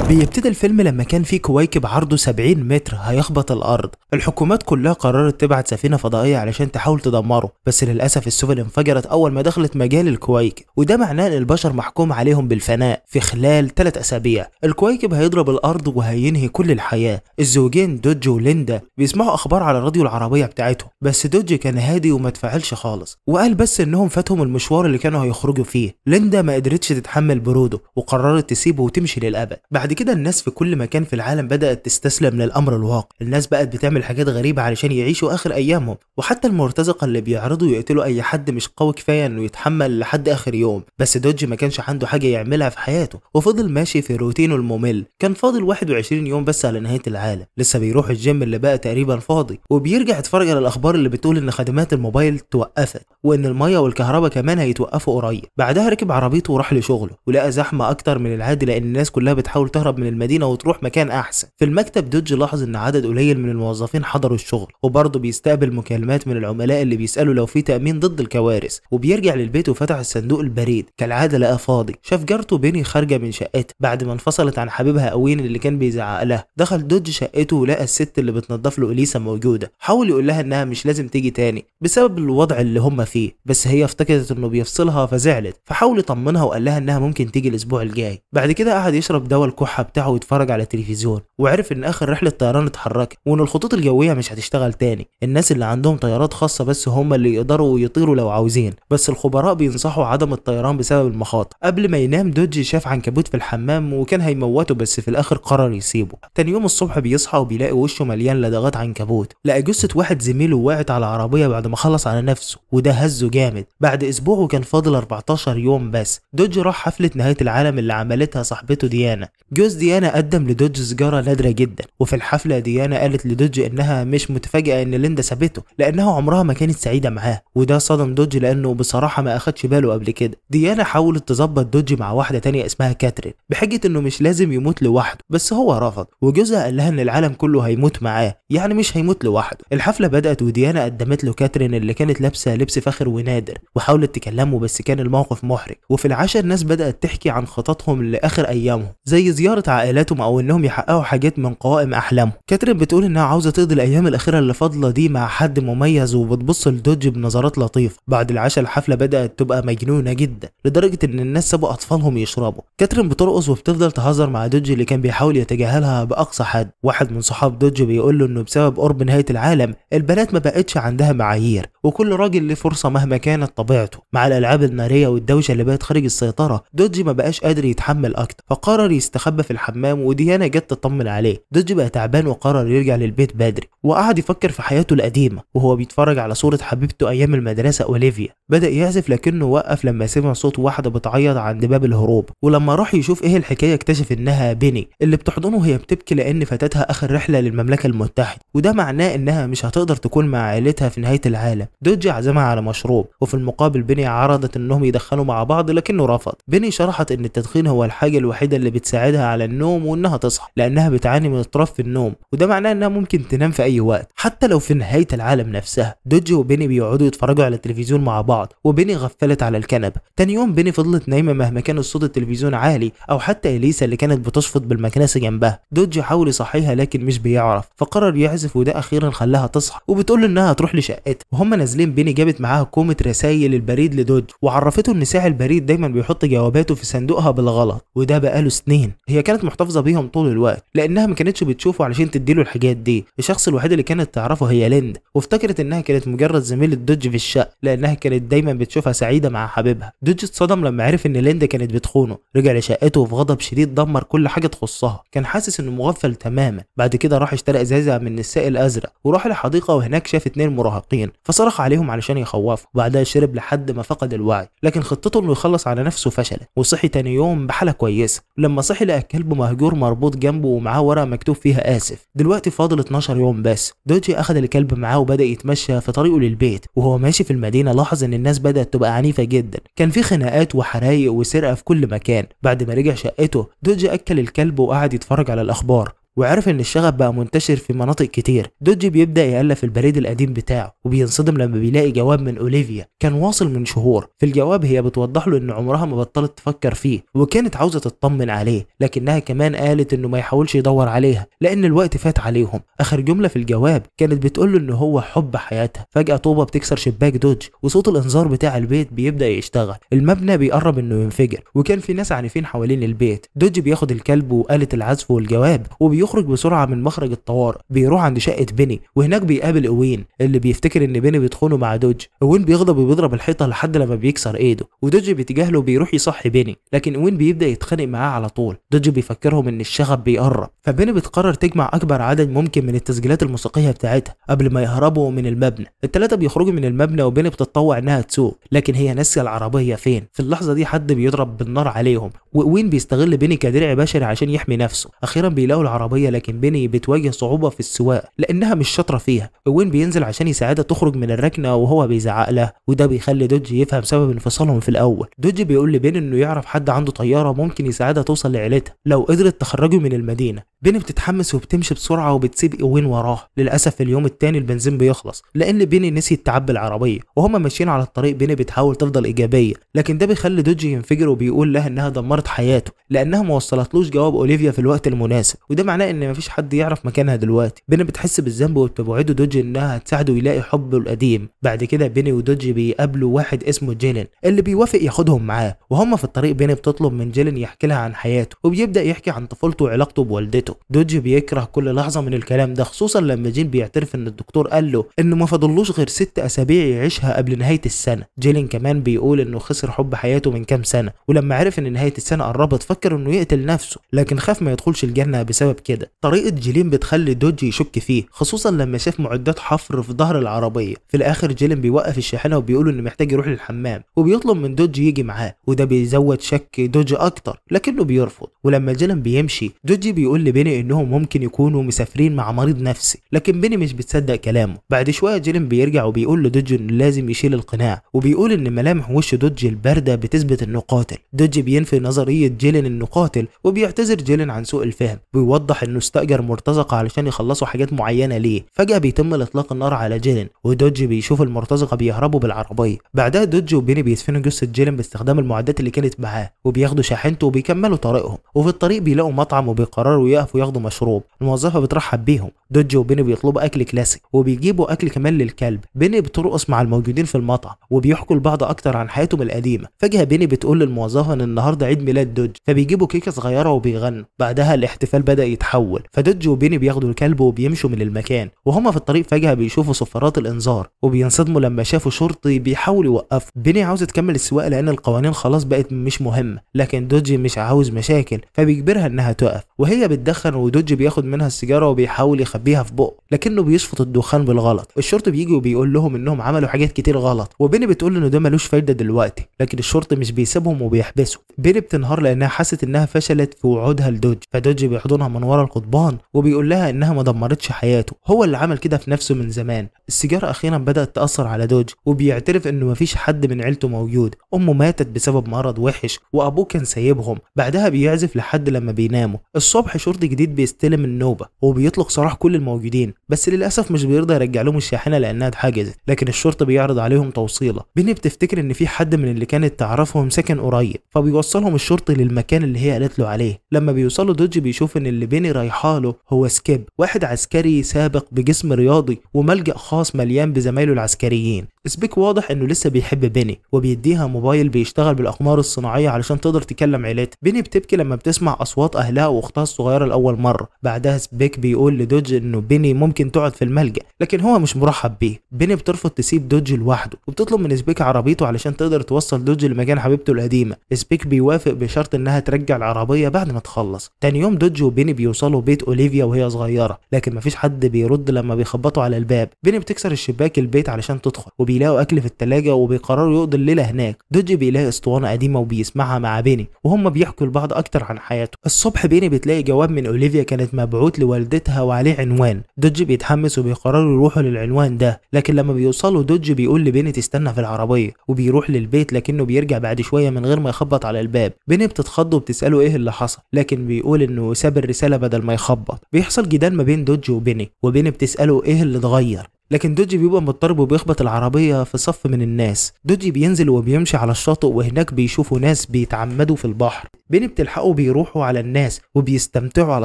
بيبتدي الفيلم لما كان في كويكب عرضه 70 متر هيخبط الارض. الحكومات كلها قررت تبعت سفينة فضائية علشان تحاول تدمره، بس للاسف السفن انفجرت اول ما دخلت مجال الكويكب، وده معناه ان البشر محكوم عليهم بالفناء في خلال 3 اسابيع. الكويكب هيضرب الارض وهينهي كل الحياة. الزوجين دوج وليندا بيسمعوا اخبار على الراديو العربية بتاعتهم، بس دوج كان هادي وما تفاعلش خالص، وقال بس انهم فاتهم المشوار اللي كانوا هيخرجوا فيه. ليندا ما قدرتش تتحمل برودة وقررت تسيبه وتمشي للابد. بعد كده الناس في كل مكان في العالم بدأت تستسلم للأمر الواقع. الناس بقت بتعمل حاجات غريبة علشان يعيشوا آخر أيامهم، وحتى المرتزقة اللي بيعرضوا يقتلوا أي حد مش قوي كفاية إنه يتحمل لحد آخر يوم. بس دوج ما كانش عنده حاجة يعملها في حياته، وفضل ماشي في روتينه الممل. كان فاضل 21 يوم بس على نهاية العالم. لسه بيروح الجيم اللي بقى تقريبا فاضي، وبيرجع يتفرج على الأخبار اللي بتقول إن خدمات الموبايل توقفت، وإن المية والكهرباء كمان هيتوقفوا قريب. بعدها ركب عربيته وراح لشغلة، ولقى زحمة أكتر من العادي لأن الناس كلها بتحاول تهرب من المدينة وتروح مكان أحسن. في المكتب دوج لاحظ إن عدد قليل من الموظفين حضروا الشغل، وبرضه بيستقبل مكالمات من العملاء اللي بيسألوا لو في تأمين ضد الكوارث. وبيرجع للبيت وفتح الصندوق البريد، كالعادة لقاه فاضي. شاف جارته بيني خارجة من شقتها بعد ما انفصلت عن حبيبها أوين اللي كان بيزعق لها. دخل دوج شقته ولقى الست اللي بتنظف له إليسا موجودة. حاول يقول لها إنها مش لازم تيجي تاني بسبب الوضع اللي هم فيه، بس هي افتكرت إنه بيفصلها فزعلت، فحاول يطمنها وقال لها إنها ممكن تيجي الأسبوع الجاي. بعد كده قعد يشرب دواء الكحة بتاعه ويتفرج على التلفزيون، وعرف ان اخر رحلة طيران اتحركت وان الخطوط الجوية مش هتشتغل تاني. الناس اللي عندهم طيارات خاصة بس هم اللي يقدروا يطيروا لو عاوزين، بس الخبراء بينصحوا عدم الطيران بسبب المخاطر. قبل ما ينام دوج شاف عنكبوت في الحمام وكان هيموته، بس في الاخر قرر يسيبه. تاني يوم الصبح بيصحى وبيلاقي وشه مليان لدغات عنكبوت. لقى جثة واحد زميله وقعت على العربية بعد ما خلص على نفسه، وده هزه جامد. بعد اسبوع وكان فاضل 14 يوم بس، دوج راح حفلة نهاية العالم اللي عملتها صاحبته ديانا. جوز ديانا قدم لدوج سجارة نادرة جدا، وفي الحفلة ديانا قالت لدوج انها مش متفاجئة ان ليندا سابته لانها عمرها ما كانت سعيدة معاه، وده صدم دوج لانه بصراحة ما اخدش باله قبل كده. ديانا حاولت تظبط دوج مع واحدة تانية اسمها كاترين بحجة انه مش لازم يموت لوحده، بس هو رفض، وجوزها قال لها ان العالم كله هيموت معاه، يعني مش هيموت لوحده. الحفلة بدأت وديانا قدمت له كاترين اللي كانت لابسة لبس فاخر ونادر، وحاولت تكلمه بس كان الموقف محرج. وفي العشاء الناس بدأت تحكي عن خططهم لاخر ايامهم، زي زيارة عائلاتهم او انهم يحققوا حاجات من قوائم احلامهم. كاترين بتقول انها عاوزة تقضي الايام الاخيرة اللي فاضلة دي مع حد مميز، وبتبص لدوج بنظرات لطيفة. بعد العشاء الحفلة بدأت تبقى مجنونة جدا لدرجة ان الناس سابوا اطفالهم يشربوا. كاترين بترقص وبتفضل تهزر مع دوج اللي كان بيحاول يتجاهلها باقصى حد. واحد من صحاب دوج بيقول له انه بسبب قرب نهاية العالم البنات ما بقتش عندها معايير، وكل راجل له فرصة مهما كانت طبيعته. مع الالعاب النارية والدوشة اللي بقت خارج السيطرة، دوج ما بقاش قادر يتحمل اكتر، فقرر يستخبى في الحمام، وديانا جت تطمن عليه. دوج بقى تعبان وقرر يرجع للبيت بدري، وقعد يفكر في حياته القديمة وهو بيتفرج على صورة حبيبته ايام المدرسة اوليفيا. بدأ يعزف لكنه وقف لما سمع صوت واحدة بتعيط عند باب الهروب، ولما راح يشوف ايه الحكاية اكتشف انها بيني اللي بتحضنه وهي بتبكي لان فاتتها اخر رحلة للمملكة المتحدة، وده معناه انها مش هتقدر تكون مع عائلتها في نهاية العالم. دوج عزمها على مشروب، وفي المقابل بيني عرضت انهم يدخنوا مع بعض لكنه رفض. بيني شرحت ان التدخين هو الحاجة الوحيدة اللي بتساعدها على النوم وانها تصحى، لانها بتعاني من اضطراب في النوم، وده معناه انها ممكن تنام في اي وقت حتى لو في نهاية العالم نفسها. دوج وبيني بيقعدوا يتفرجوا على التلفزيون مع بعض، وبيني غفلت على الكنبة. تاني يوم بيني فضلت نايمة مهما كان الصوت التلفزيون عالي او حتى اليسا اللي كانت بتشفط بالمكنسة جنبها. دوج حاول يصحيها لكن مش بيعرف، فقرر يعزف، وده اخيرا خلاها تصحى، وبتقول له انها هتروح لشقتها. وهم نازلين بيني جابت معاها كومة رسايل البريد لدوج، وعرفته ان ساعي البريد دايما بيحط جواباته في صندوقها بالغلط، وده بقاله سنين. هي كانت محتفظة بيهم طول الوقت لانها ما كانتش بتشوفه علشان تديله الحاجات دي. الشخص الوحيد اللي كانت تعرفه هي ليندا، وافتكرت انها كانت مجرد زميلة دوج في الشقة لانها كانت دايما بتشوفها سعيدة مع حبيبها. دوج اتصدم لما عرف ان ليندا كانت بتخونه. رجع لشقته وفي غضب شديد دمر كل حاجة تخصها، كان حاسس انه مغفل تماما. بعد كده راح اشترى ازازة من السائل الازرق وراح لحديقه، وهناك شاف 2 مراهقين فصرخ عليهم علشان يخوفوا، وبعدها شرب لحد ما فقد الوعي. لكن خطته انه يخلص على نفسه فشلت، وصحي تاني يوم بحاله كويسة. لما صحي لقى كلب مهجور مربوط جنبه ومعاه ورقة مكتوب فيها اسف. دلوقتي فاضل 12 يوم بس. دوجي اخذ الكلب معاه وبدا يتمشى في طريقه للبيت. وهو ماشي في المدينة لاحظ ان الناس بدات تبقى عنيفة جدا، كان في خناقات وحرايق وسرقة في كل مكان. بعد ما رجع شقته دوجي اكل الكلب وقعد يتفرج على الاخبار، وعرف ان الشغب بقى منتشر في مناطق كتير. دوج بيبدا يألف البريد القديم بتاعه، وبينصدم لما بيلاقي جواب من اوليفيا كان واصل من شهور. في الجواب هي بتوضح له ان عمرها ما بطلت تفكر فيه وكانت عاوزه تطمن عليه، لكنها كمان قالت انه ما يحاولش يدور عليها لان الوقت فات عليهم. اخر جملة في الجواب كانت بتقول له ان هو حب حياتها. فجاة طوبة بتكسر شباك دوج، وصوت الانذار بتاع البيت بيبدا يشتغل. المبنى بيقرب انه ينفجر، وكان في ناس عنيفين حوالين البيت. دوج بياخد الكلب وآلة العزف والجواب وبيخرج بسرعة من مخرج الطوارئ. بيروح عند شقه بيني، وهناك بيقابل اوين اللي بيفتكر ان بيني بيتخونه مع دوج. اوين بيغضب وبيضرب الحيطة لحد لما بيكسر ايده، ودوج بيتجاهله وبيروح يصحي بيني، لكن اوين بيبدا يتخانق معاه على طول. دوج بيفكرهم ان الشغب بيقرب، فبيني بتقرر تجمع اكبر عدد ممكن من التسجيلات الموسيقية بتاعتها قبل ما يهربوا من المبنى. الثلاثة بيخرجوا من المبنى، وبيني بتتطوع انها تسوق، لكن هي ناسيه العربية فين. في اللحظة دي حد بيضرب بالنار عليهم، واوين بيستغل بيني كدرع بشري عشان يحمي نفسه. اخيرا بيلاقوا العربية، لكن بيني بتواجه صعوبة في السواقة لانها مش شاطرة فيها. اوين بينزل عشان يساعدها تخرج من الركنه وهو بيزعق لها، وده بيخلي دوج يفهم سبب انفصالهم في الاول. دوج بيقول لبيني انه يعرف حد عنده طيارة ممكن يساعدها توصل لعيلتها لو قدرت تخرجه من المدينة. بيني بتتحمس وبتمشي بسرعة وبتسيب اوين وراه. للاسف في اليوم الثاني البنزين بيخلص لان بيني نسيت تعبي العربية. وهما ماشيين على الطريق بيني بتحاول تفضل ايجابية، لكن ده بيخلي دوج ينفجر وبيقول لها انها دمرت حياته لانها ما وصلتلوش جواب اوليفيا في الوقت المناسب، وده معناه ان مفيش حد يعرف مكانها دلوقتي. بيني بتحس بالذنب وبتوعده دوج انها هتساعده يلاقي حبه القديم. بعد كده بيني ودوج بيقابلوا واحد اسمه جيلين اللي بيوافق ياخدهم معاه. وهما في الطريق بيني بتطلب من جيلين يحكي لها عن حياته، وبيبدا يحكي عن طفولته وعلاقته بوالدته. دوج بيكره كل لحظة من الكلام ده، خصوصا لما جين بيعترف ان الدكتور قال له انه ما فاضلوش غير 6 اسابيع يعيشها قبل نهاية السنة. جيلين كمان بيقول انه خسر حب حياته من كام سنة، ولما عرف ان نهاية السنة قربت فكر انه يقتل نفسه، لكن خاف ما يدخلش الجنة بسبب كده. طريقه جيلين بتخلي دوج يشك فيه، خصوصا لما شاف معدات حفر في ظهر العربية. في الاخر جيلين بيوقف الشاحنة وبيقول انه محتاج يروح للحمام، وبيطلب من دوج يجي معاه، وده بيزود شك دوج اكتر لكنه بيرفض. ولما جيلين بيمشي دوج بيقول لبيني انهم ممكن يكونوا مسافرين مع مريض نفسي، لكن بيني مش بتصدق كلامه. بعد شوية جيلين بيرجع وبيقول لدوج انه لازم يشيل القناع، وبيقول ان ملامح وش دوج البارده بتثبت انه قاتل. دوج بينفي نظرية جيلين انه قاتل، وبيعتذر جيلين عن سوء الفهم، بيوضح انه استأجر مرتزقة علشان يخلصوا حاجات معينة ليه. فجاة بيتم الاطلاق النار على جيلين، ودوج بيشوف المرتزقة بيهربوا بالعربية. بعدها دوج وبيني بيدفنوا جثة جيلين باستخدام المعدات اللي كانت معاه، وبياخدوا شاحنته وبيكملوا طريقهم. وفي الطريق بيلاقوا مطعم وبيقرروا يقفوا ياخدوا مشروب. الموظفة بترحب بيهم. دوج وبيني بيطلبوا اكل كلاسيك، وبيجيبوا اكل كمان للكلب. بيني بترقص مع الموجودين في المطعم وبيحكوا لبعض اكتر عن حياتهم القديمة. فجاة بيني بتقول للموظفه ان النهارده عيد ميلاد دوج، فبيجيبوا كيكة صغيرة وبيغنوا. بعدها الاحتفال بدا يتحول، فدوج وبيني بياخدوا الكلب وبيمشوا من المكان. وهما في الطريق فجاة بيشوفوا صفارات الانذار، وبينصدموا لما شافوا شرطي بيحاول يوقفه. بيني عاوزه تكمل السواقة لان القوانين خلاص بقت مش مهمة، لكن دوج مش عاوز مشاكل فبيجبرها انها تقف. وهي بتدخن ودوج بياخد منها السيجارة وبيحاول يخبيها في بقه، لكنه بيشفط الدخان بالغلط. الشرطي بيجي وبيقول لهم انهم عملوا حاجات كتير غلط، وبيني بتقول انه ده ملوش فايده دلوقتي، لكن الشرطي مش بيسيبهم وبيحبسه. بيني بتنهار لانها حست انها فشلت في وعودها لدوج، فدوج بيحضنها من ورا القضبان وبيقول لها انها ما دمرتش حياته، هو اللي عمل كده في نفسه من زمان. السيجارة اخيرا بدات تاثر على دوج، وبيعترف انه مفيش حد من عيلته موجود، امه ماتت بسبب مرض وحش وابوه كان سايبهم. بعدها بيعزف لحد لما بيناموا. الصبح شرطي جديد بيستلم النوبة وبيطلق سراح كل الموجودين، بس للاسف مش بيرضى يرجع لهم الشاحنة لانها اتحجزت، لكن الشرطة بيعرض عليهم توصيله. بيني بتفتكر ان في حد من اللي كانت تعرفهم ساكن قريب، فبيوصلهم الشرطي للمكان اللي هي قالت له عليه. لما بيوصلوا دوج بيشوف ان اللي بيني رايحاله هو سكيب، واحد عسكري سابق بجسم رياضي وملجأ خاص مليان بزمايله العسكريين. سبيك واضح انه لسه بيحب بيني، وبيديها موبايل بيشتغل بالاقمار الصناعية علشان تقدر تكلم عيلتها. بيني بتبكي لما بتسمع اصوات اهلها واختها الصغيرة لاول مرة. بعدها سبيك بيقول لدوج انه بيني ممكن تقعد في الملجأ، لكن هو مش مرحب بيه. بيني بترفض تسيب دوج لوحده، وبتطلب من سبيك عربيته علشان تقدر توصل دوج لمكان حبيبته القديمة. سبيك بيوافق بشرط انها ترجع العربية بعد ما تخلص. تاني يوم دوج وبيني بيوصلوا بيت اوليفيا وهي صغيرة، لكن مفيش حد بيرد لما بيخبطوا على الباب. بيني بتكسر الشباك البيت علشان تدخل، وبيلاقوا اكل في التلاجة وبيقرروا يقضوا الليلة هناك. دودج بيلاقي اسطوانة قديمة وبيسمعها مع بيني وهم بيحكوا لبعض اكتر عن حياته. الصبح بيني بتلاقي جواب من اوليفيا كانت مبعوث لوالدتها وعليه عنوان. دودج بيتحمس وبيقرروا يروحوا للعنوان ده، لكن لما بيوصلوا دودج بيقول لبيني تستنى في العربية وبيروح للبيت، لكنه بيرجع بعد شوية من غير ما يخبط على الباب. بيني بتتخض وبتساله ايه اللي حصل، لكن بيقول انه ساب الرسالة بدل ما يخبط. بيحصل جدال ما بين دودج وبيني، وبيني بتساله ايه اللي اتغير، لكن دودج بيبقى مضطرب وبيخبط العربية في صف من الناس. دودج بينزل وبيمشي على الشاطئ وهناك بيشوفوا ناس بيتعمدوا في البحر. بيني بتلحقوا بيروحوا على الناس وبيستمتعوا على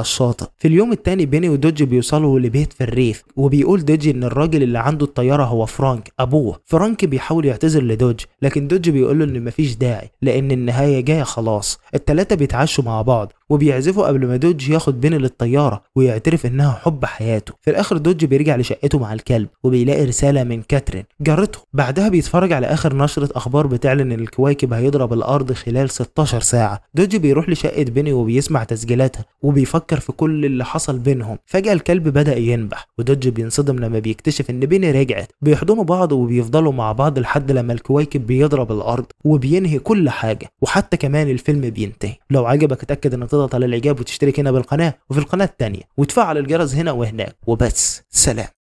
الشاطئ. في اليوم التاني بيني ودودج بيوصلوا لبيت في الريف، وبيقول دودج ان الراجل اللي عنده الطيارة هو فرانك ابوه. فرانك بيحاول يعتذر لدودج، لكن دودج بيقول له ان مفيش داعي لان النهاية جاية خلاص. التلاتة بيتعشوا مع بعض وبيعزفوا قبل ما دودج ياخد بيني للطيارة ويعترف انها حب حياته. في الاخر دودج بيرجع لشقته مع الكلب وبيلاقي رسالة من كاترين جارته. بعدها بيتفرج على اخر نشرة اخبار بتعلن ان الكويكب هيضرب الارض خلال 16 ساعة. دودج بيروح لشقة بيني وبيسمع تسجيلاتها وبيفكر في كل اللي حصل بينهم. فجأة الكلب بدأ ينبح ودودج بينصدم لما بيكتشف ان بيني رجعت. بيحضنوا بعض وبيفضلوا مع بعض لحد لما الكويكب بيضرب الارض وبينهي كل حاجة، وحتى كمان الفيلم بينتهي. لو عجبك اتأكد انك تضغط على الاعجاب وتشترك هنا بالقناة وفي القناة التانية وتفعل الجرس هنا وهناك. وبس، سلام.